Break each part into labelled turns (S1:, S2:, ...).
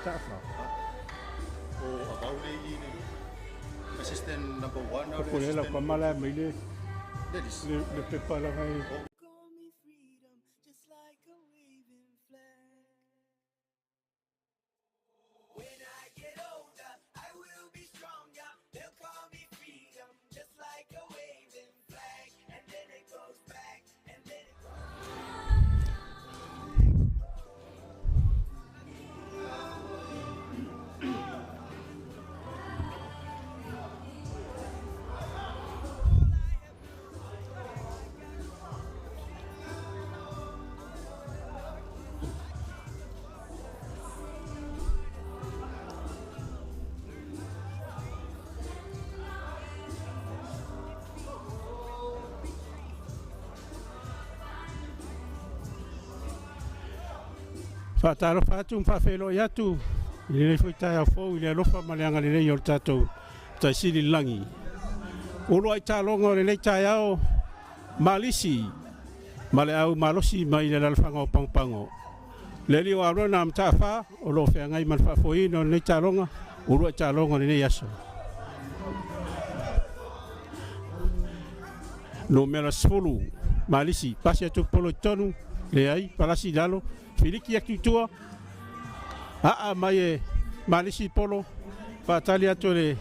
S1: Mataafa.
S2: O avau le i le assistant number one
S1: O ko le la pa mala mai le
S2: Ladies.
S1: le le pepa la ngai.
S3: Call me freedom, just like a waving flag. When I get older, I will be stronger. They'll call me freedom, just like a waving flag. And then it goes back, and then it goes.
S1: Faatalofa atu ma faafeiloai atu i lenei foi taeao fou i le alofa ma le agalelei o le tatou Taisili i le Lagi. Uluai taaloga o lenei taeao, Malisi ma le au malosi mai le alaalafaga o Pagopago. Le alii o Arona Mataafa o lo o feagai ma le faafoeina o lenei taaloga, uluai taaloga o lenei aso. Numera 10, Malisi, pasi atu polo i totonu, leai, palasi i lalo, filiki atu i tua, aa mai e Malisi polo, faatali atu e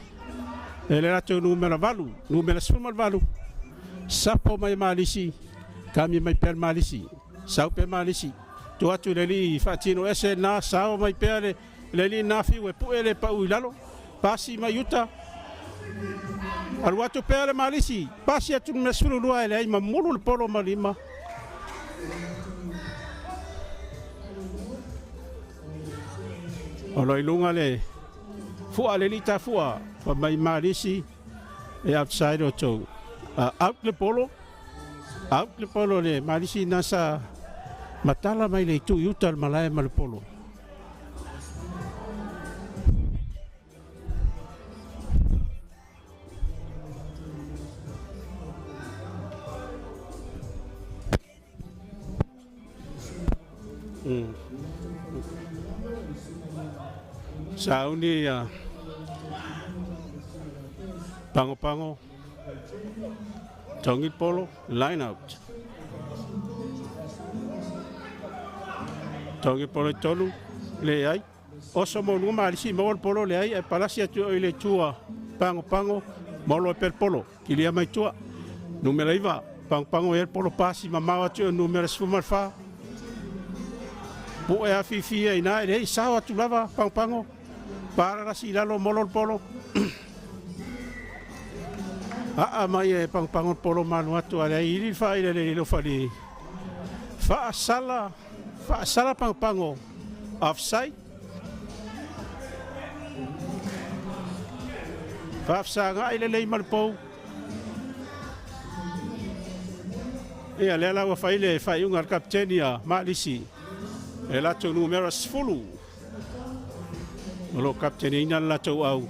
S1: le latou numera 8, numera 18, sapo mai e Malisi, kami mai pea le Malisi, sau pea Malisi, tuu atu i le alii faatino ese na, sao mai pea le alii nafiu e pue le pau i lalo, pasi mai uta, alu atu pea le Malisi, pasi atu le numera 12 e leai mamulu le polo ma lima. O lo i luga le fua le lita fua, fa mai Malisi e outside o tou. Out le polo, out le polo le Malisi na sa matala mai le itu i uta le malae ma le polo. Sauni Pagopago, togi polo, line out. Togi polo i tolu, leai. Oso mo luga Malisi maua le polo leai, e palasi atu o i le tua Pagopago, maolo e pele polo, kilia mai tua. Numera 9, Pagopago e le polo pasi mamao atu o numera 14. Pu'e afifi ai na e leai sao atu lava Pagopago, pararasi i lalo molo le polo. Aa mai e Pagopago le polo malu atu a leai ili le faaila le lilo fali. Faasala, faasala Pagopago, offside. Faafesagai lelei ma le pou. Ia lea la ua fai le faaiuga a le kapiteni a Malisi e latou numera 10. O lo o kapiteneina le latou au.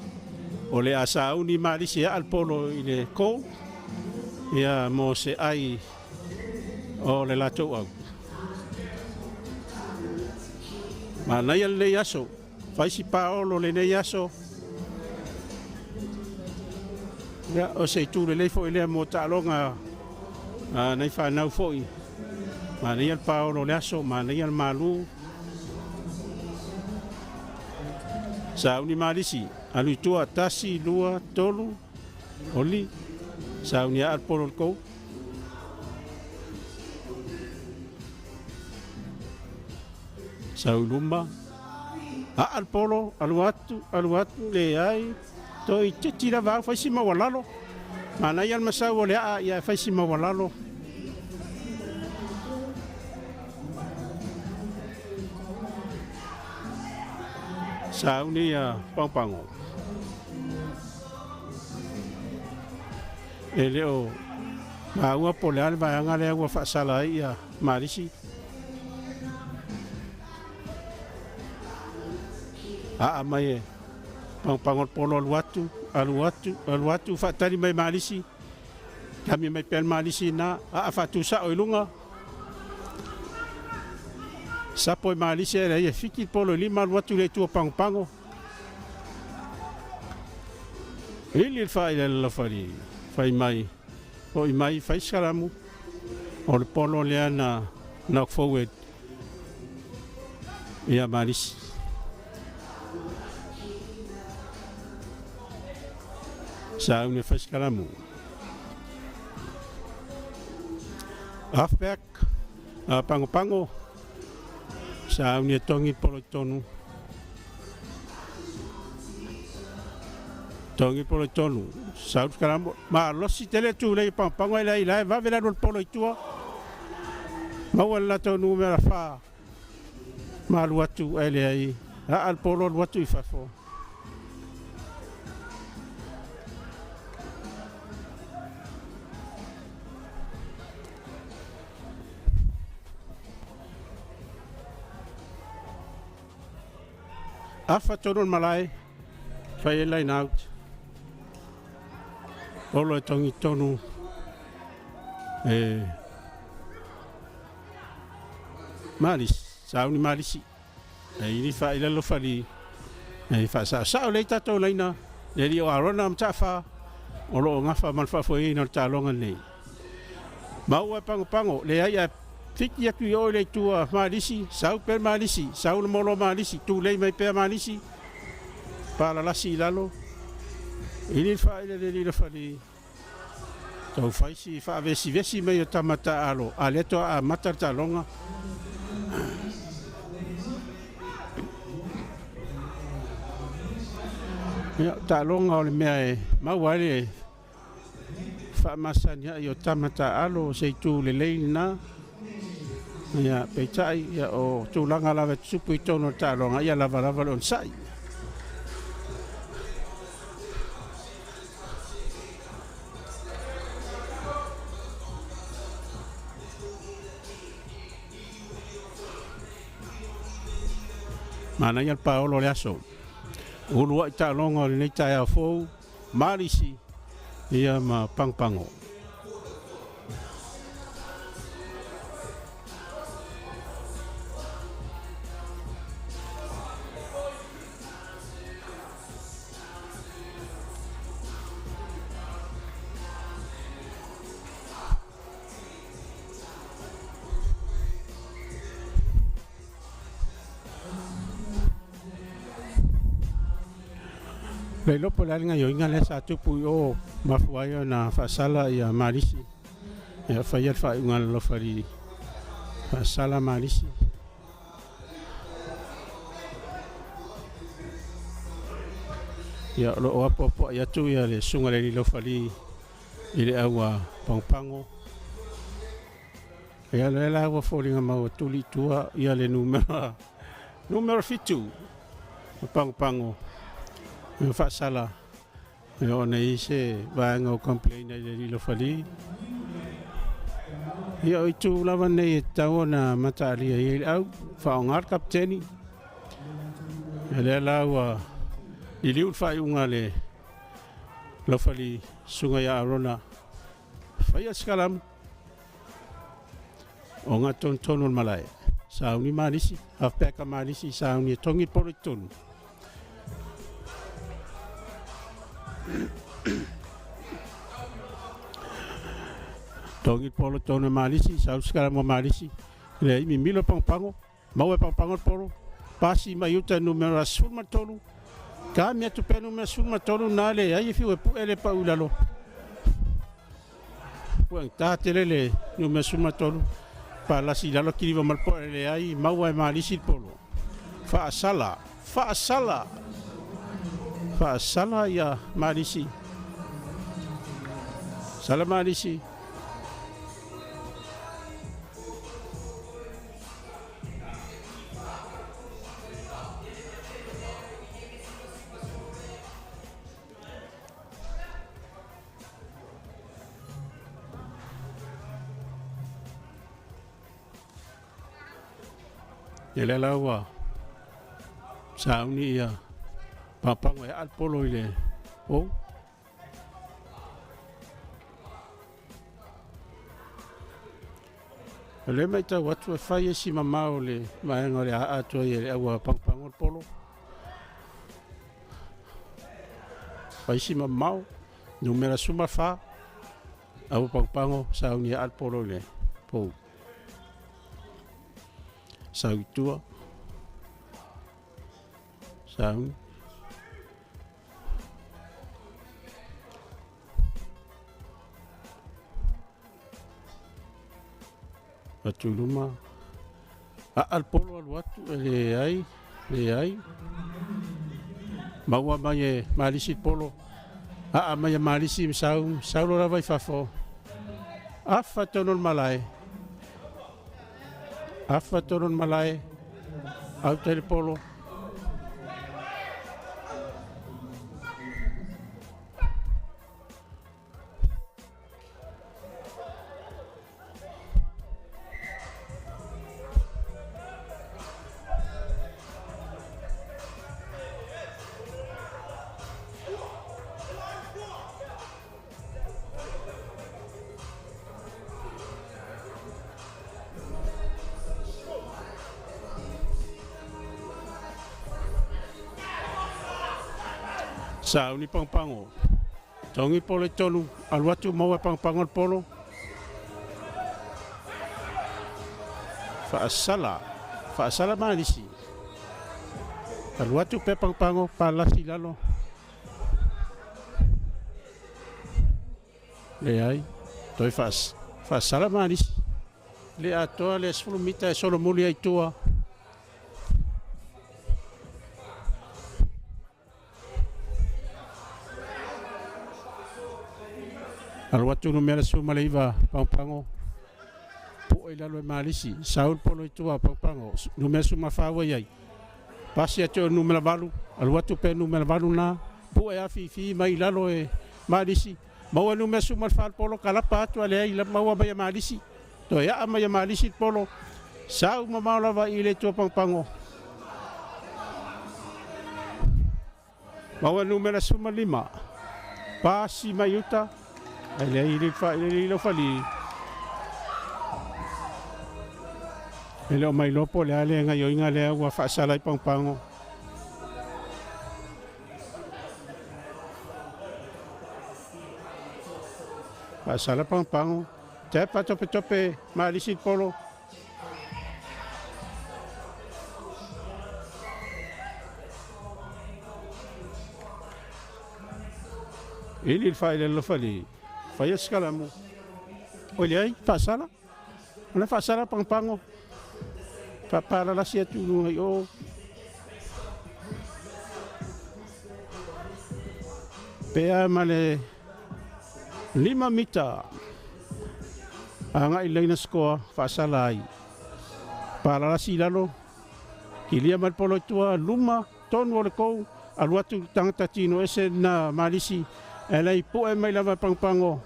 S1: O le a sauni Malisi e aa le polo i le goal. Ia mo se ai o le latou au. Manaia lenei aso, faisi paolo lenei aso. Ia, o se itu lelei foi lea mo taaloga a nai fanau foi. Manaia le paolo o le aso, manaia le malu. Sauni Malisi, alu i tua, 1, 2, 3, oli. Sauni aa le polo o le kou. Sau i luma, aa le polo, alu atu, alu atu, leai, toi titi lava au, faisi maualalo. Manaia le masau o le aa, ia e faisi maualalo. Sauni a Pagopago. E le o maua po o le a le vaega lea ua faasala ai ia Malisi. Aa mai e Pagopago le polo alu atu, alu atu, alu atu, faatali mai Malisi. Kami mai pea le Malisi na, aa faatusao i luga. Sapo e Malisi ae leai e fiki le polo e 5 alu atu i le itu o Pagopago. Lili le faaila i le lalofali fai mai, Foi mai fai se kalamu o le polo lea na knock forward ia Malisi. Sauni e fai se kalamu. Halfback, Pagopago, sauni e togi le polo i totonu. Togi polo i tonu. Sau le kalamu. Malosi tele tulei Pagopago ae leai la e vave le alu o le polo i tua. Maua le latou numera 4. Ma alu atu ae leai. Aa le polo alu atu i fafo. Afa tonu o le malae, fai ai line out. Polo e togi tonu e Malisi, sauni Malisi. E ili faailalo fali e faasaosao lelei tatou laina le alii o Arona ma Mataafa o lo o gafa ma le faafoeina o le taaloga lenei. Maua e Pagopago, leai ae fiki atu i o i le itu a Malisi, sau pea Malisi, sau le molo a Malisi, tulei mai pea Malisi, palalasi i lalo, ili le faaila i le alii lafali, tau fai si faavesivesi mai o tama taaalo, a lea toa amata le taaloga. Ia, taaloga o le mea e maua ai le faamasani ai o tama taaalo o se itu lelei lena. Ia, peitai, ia, o tulaga lava e tutupu i totonu o le taaloga, ia lava lava le onosai. Manaia le paolo o le aso. Uluai taaloga o lenei taeao fou, Malisi ia ma Pagopago. Le iloa po o le a le gaoioiga lea sa tupu i o mafua ai ona faasala ia Malisi. Ia faia le faaiuga a le alofa faasala Malisi. Ia o lo o apoapoai atu ia le susuga i le alii laufali i le au a Pagopago. Ia lea la ua foliga mau ua tuli i tua ia le numera numera 7 o Pagopago ia faasala. Ia ona i ai se vaega o complain ai i le alii laufali. Ia o itu lava nei e tatau ona mataalia i ai le au, faaaoga le kapeteni. Ia lea la ua liliu le faaiuga a le laufali susuga ia Arona, faia se kalamu o gatonutonu o le malae. Sauni Malisi, halfback a Malisi, sauni e togi le polo i totonu. Togi le polo i totonu e Malisi, sau se kalamu a Malisi, leai mimilo le pagopago, maua e Pagopago le polo, pasi mai uta numera 13, kami atu pea numera 13 na leai e fiu e pue le pau i lalo. Puagata tele le numera 13, palasi i lalo kiliva ma le poe leai, maua e Malisi le polo. Faasala, faasala, faasala ia Malisi. Sala Malisi. Ia lea la ua sauni ia Papago e aa le polo i le pou. O lea e matau atu e fai e si mamao le vaega o le a atoa ai e le au pagopago le polo. Fai si mamao, numera 14, au pagopago sauni a le polo i le pou. Sau i tua, sauni. Atu i luma. Aa le polo alu atu e leai, leai. Maua mai e Malisi le polo. Aa mai e Malisi ma sau, sau loa lava i fafo. Afa tonu o le malae. Afa tonu o le malae. Autai le polo. Sauni pagopago. Togi polo i tolu, alu atu maua e pagopago le polo. Faasala, faasala Malisi. Alu atu pea pagopago, palasi i lalo. Leai, toe faasala Malisi. Le atoa le 10 mita e solomuli ai i tua. Alu atu numera 19 pagopago. Pu'e i lalo e Malisi. Sau le polo i tua pagopago. Numera 14 ua i ai. Pasi atu o numera 8. Alu atu pe numera 8 na. Pu'e afifi mai i lalo e Malisi. Maua numera 14 le polo. Kalapa atu a leai maua mai e Malisi. Toe aa mai e Malisi le polo. Sau mamao lava i le tua pagopago. Maua numera 15. Pasi mai uta. Ai leai le fa le lau fali. E le o mai lopo le ale ngai oinga lea ua faasala i pagopago. Faasala pagopago. Tepa tope tope Malisi le polo. Ili le faailela fali. Faia se kalamu. O leai, faasala. Ona faasala pagopago. Faapalalasi atu i luga i o. Pea ma le 5 mita. Agai laina skoa faasala ai. Palalasi i lalo. Kilia mai le polo i tua, luma tonu o le kou, alu atu tagata tino ese na Malisi, e lai pu'e mai lava e pagopago,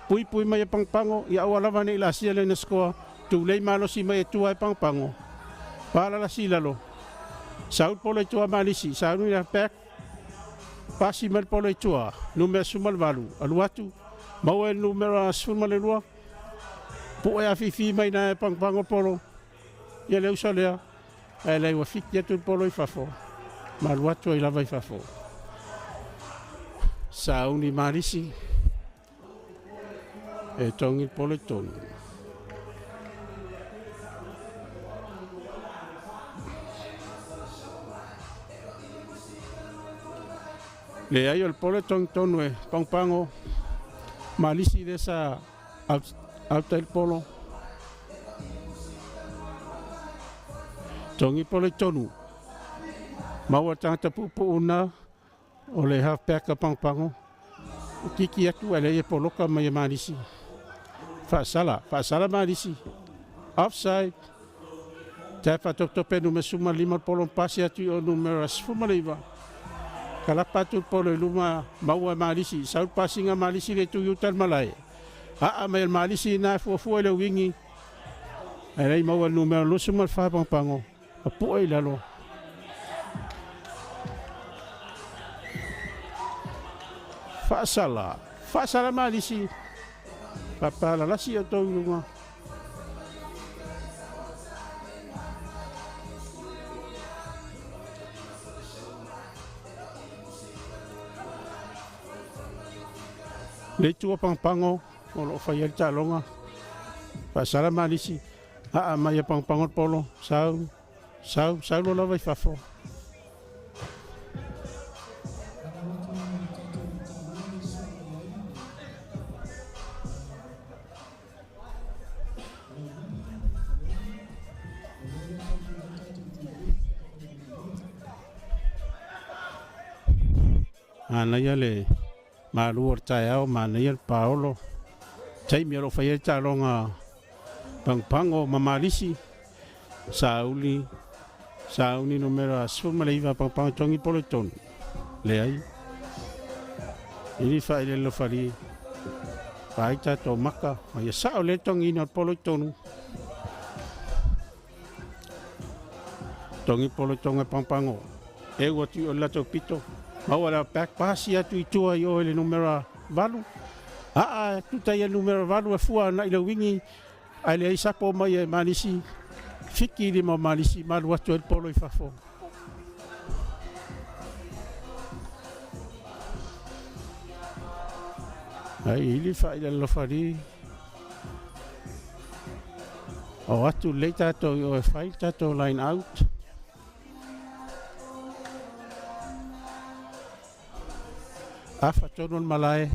S1: puipui mai e pagopago, ia aua lava ne'i lasia lena skoa, tulei malosi mai e tua e pagopago. Palalasi i lalo. Sau le polo i tua Malisi, sauni le half back, pasi mai le polo i tua, numera 18, alu atu, maua e le numera 12, pu'e afifi mai na e pagopago le polo, ia le uso lea, ae lai ua fiti atu le polo i fafo, ma alu atu ai lava i fafo. Sauni Malisi, e togi le polo i tonu. Leai o le polo e togi tonu e pagopago, Malisi lea sa autai le polo. Togi polo i tonu. Maua le tagata puupuu na o le half back a pagopago. Kiki atu ae leai e poloka mai e Malisi. Faasala, faasala Malisi. Offside. Tae faatopetope numera 15 le polo pasi atu i o numera 19. Kalapa atu le polo i luma maua e Malisi. Sau le pasiga Malisi le tu i uta le malae. Aa mai e le Malisi na e fuafua i le uigi. Ae leai maua le numera 24 pagopago. Papu'e i lalo. Faasala, faasala Malisi. Papalalasi o tou i luga. Le itu o Pagopago o lo o fai ai le taaloga. Faasala Malisi, aa mai e Pagopago le polo, sau, sau, sau loa lava i fafo. Manaia le malu o le taeao, manaia le paolo. Taimi o lo o fai ai le taaloga Pagopago ma Malisi, Sauli, Sauni numera 19 Pagopago togi polo i tonu. Leai. Ili faailelo fali. Vaai tatou maka, ma ia sao le togiina o le polo i tonu. Togi polo i tonga e Pagopago. Eu atu i o le latou pito. Maua le back pasi atu i tua i o i le numera 8. Aa, tuta ia numera 8 e fua na i le wingi. Ae leai sapo mai e Malisi. Fiki i lima o Malisi, malu atu ai le polo i fafo. Ai ili faailelofali. O atu lelei tatou i o e fai le tatou line out. Afa tonu o le malae.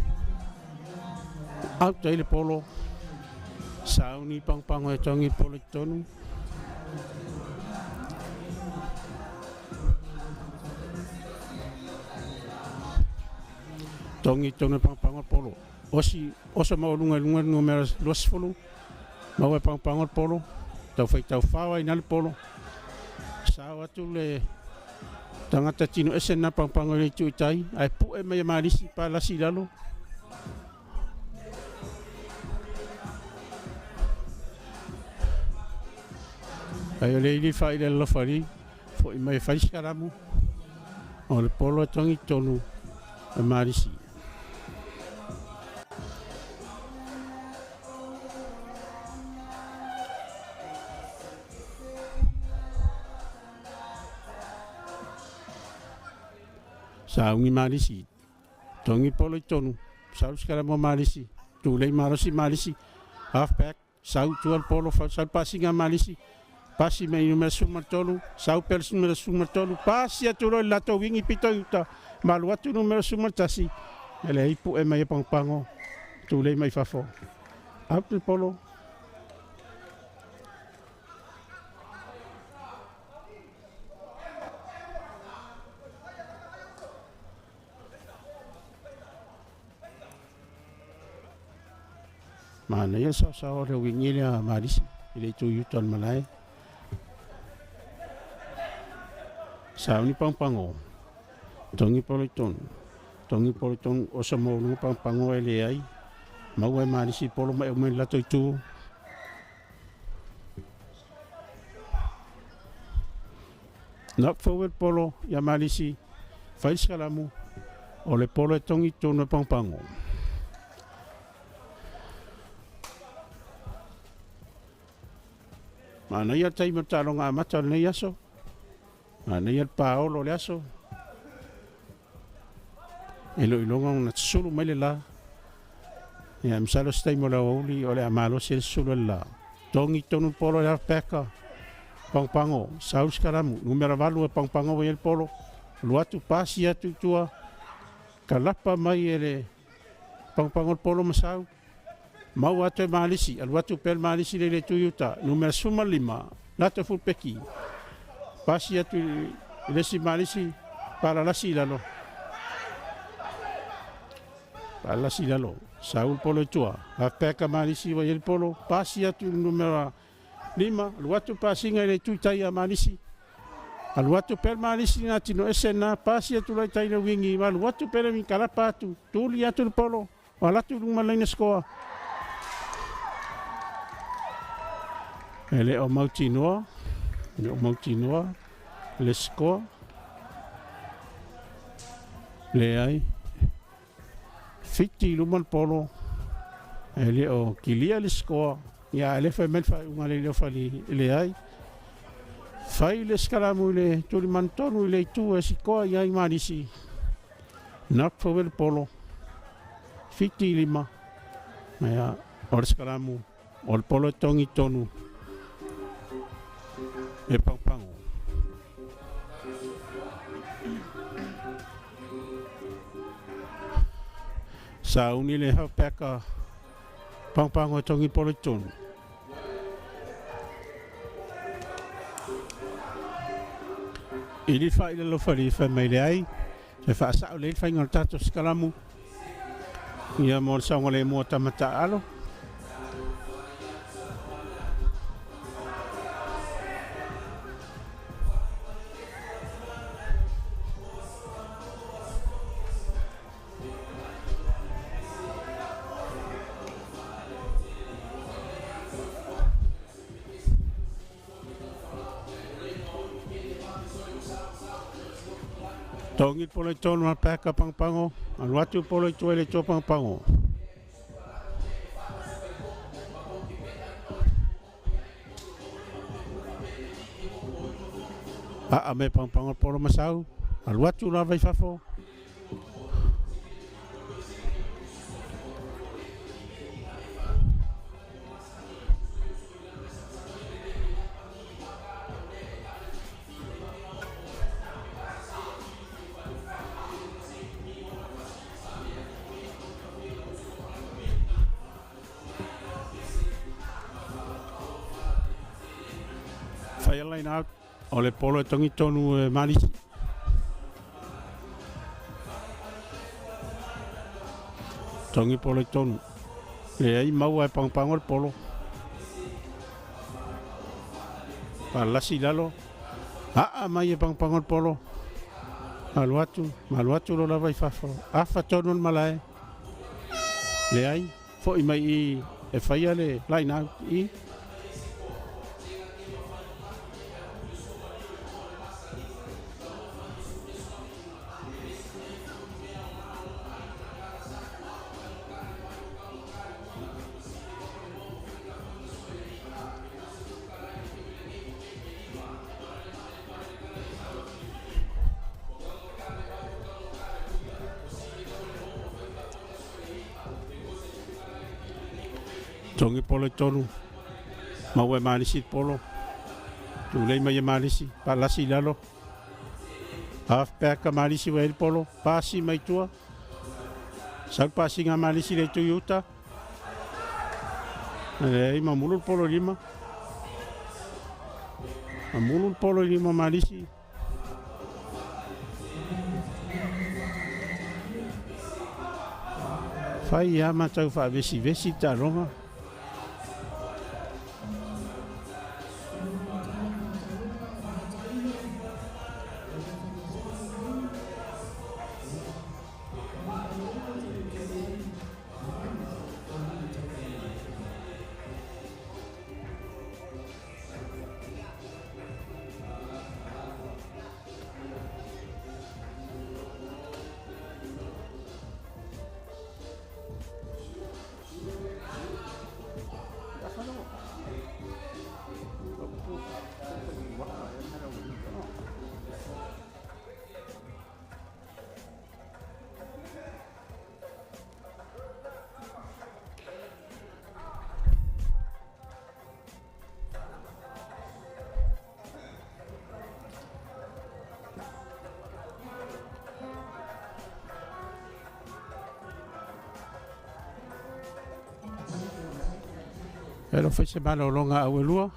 S1: Out ai le polo. Sauni pagopago e togi le polo i totonu. Togi i totonu e pagopago le polo. Osi, oso maualuga i luga le numera 20. Maua e pagopago le polo. Tau fai tau fao ai na le polo. Sao atu le tagata tino ese na pagopago i le itu i tai. Ae pue mai e Malisi pa lasi i lalo. Ai o le ili fai le lofali. Foi mai e fai sikalamu. O le polo e togi tonu e Malisi. Saugi Malisi, togi polo i tonu, sau sikalamu a Malisi, tulei malosi Malisi, half back, sau tua le polo, sau le pasiga a Malisi, pasi mai numera 13, sau pea le numera 13, pasi atu loa i le latou wingi pito i uta, malu atu numera 11, e leai pue mai e Pagopago, tulei mai fafo. Out le polo. Manaia le saosaoa o le uiga lea a Malisi i le itu i uta o le malae. Sauni pagopago, togi polo i tonu, togi polo i tonu, oso maualuga pagopago e leai. Maua e Malisi polo ma e aumai i le latou itu. Knock forward polo ia Malisi, fai le sikalamu, o le polo e togi i tonu e pagopago. Manaia le taimi o le taaloga amata o lenei aso. Manaia le paolo o le aso. E le o iloga ona susulu mai le la. Ia, masalo se taimi o le aoauli o le a malosi ai le susulu o le la. Togi tonu le polo i le half-back. Pagopago, sau le sikalamu, numera 8 e pagopago ua i ai le polo. Alu atu, pasi atu i tua. Kalapa mai e le pagopago le polo ma sau. Maua atu e Malisi, alu atu pea le Malisi le i le itu i uta, numera 15, Lato Fulpeki. Pasi atu i le isi Malisi, palalasi i lalo. Palalasi i lalo. Sau le polo i tua. Halfback a Malisi ua i ai le polo. Pasi atu i le numera 5, alu atu pasiga i le itu i tai a Malisi. Alu atu pea le Malisi na tino ese na, pasi atu la i tai le wingi, alu atu pea le wingi, kalapa atu, tuli atu le polo. Ua alu atu i luma laina sikoa. E le o mautinoa, e le o mautinoa le sikoa. Leai. Fiti i luma le polo. E le o kilia le sikoa. Ia, e le fai mai le faaiuga a le Leofali, leai. Fai le sikalamu i le tulimanutonu i le itu e sikoa i ai Malisi. Knock forward le polo. 7-5. Ia, o le sikalamu, o le polo e togi tonu e Pagopago. Sauni le halfback Pagopago e togi polo i tonu. I lifa i le lofali fai mai le ai, se faasao le faiga o le tatou sikalamu. Ia mo le saoga le mua tama taalo. Togi polo i tonu a peka Pagopago, alu atu polo i tua i le tua Pagopago. Aa me Pagopago polo masau, alu atu lava i fafo. Fai line out o le polo e togi tonu e Malisi. Togi polo i tonu. Le ai maua e Pagopago le polo. Palasi lalo. Aa mai e Pagopago le polo. Alu atu lo lava i fafo. Afa tonu le malae. Le ai, foi mai i e whaia le line out i. Tongi polo i tonu, maua e Malisi polo, tulei mai e Malisi, palasi lalo, halfback a Malisi wa polo, pasi mai tua, sau pasi ngā Malisi le tu iuta, e mamulu polo lima, mamulu polo lima Malisi. Fai ia matau whaavesi vesi taaloga. Elo fai se malologa au e lua.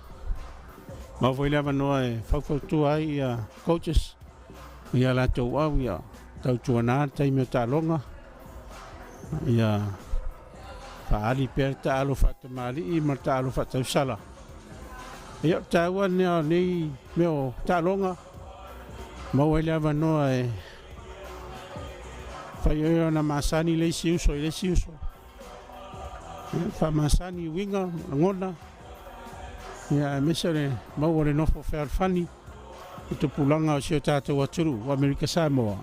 S1: Mau foi le avanoa e faufautua ai ia coaches ia latou au ia tautuana le taimi o taaloga. Ia faali pea le taalo faatamalii ma le taalo faatausala. Ia o taua nea o nei mea o taaloga. Mau ai le avanoa e fai ai ona masani le isi uso i le isi uso. Whaamasani winga, ngona. Ia, mese le maua le nofo fealfani i tupulaga o si o tatou atunuu o Amerika Samoa.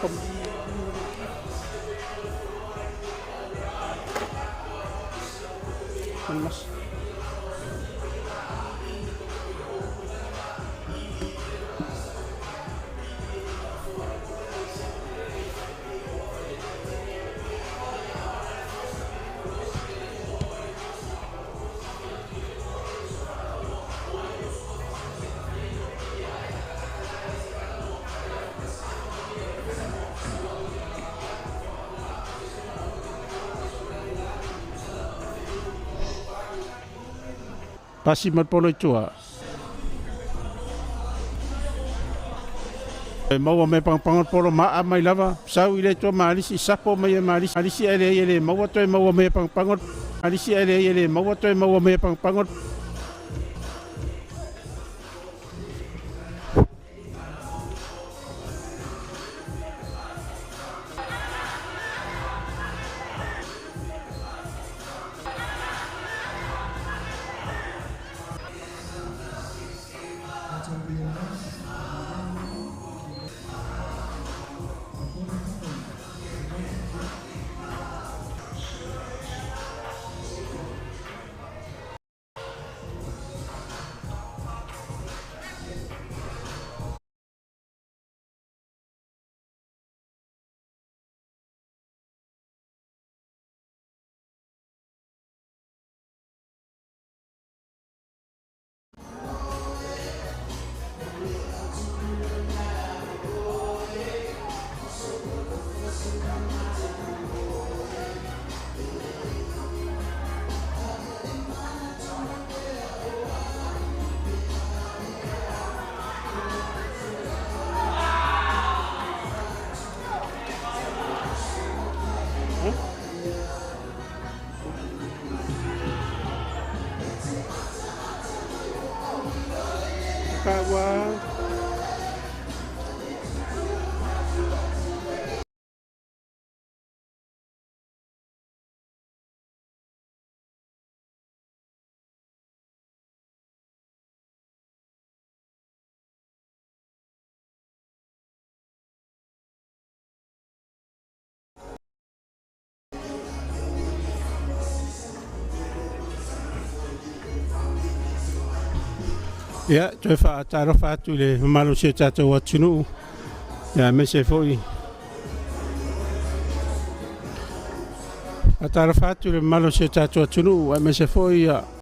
S1: Mas. Pasi ma le polo i tua. E maua mai pagapagā le polo ma'a mai lava, sau i le tua Malisi, sapo mai e Malisi, Malisi ae leai e le maua toe maua mai e pagapagā Malisi ae leai e le maua toe maua mai e pagapagā. Kawa. Ia, toe faatalofa atu i le mamalu o si o tatou atunuu, ia aemaise foi. Faatalofa atu i le mamalu o si o tatou atunuu, aemaise foi ia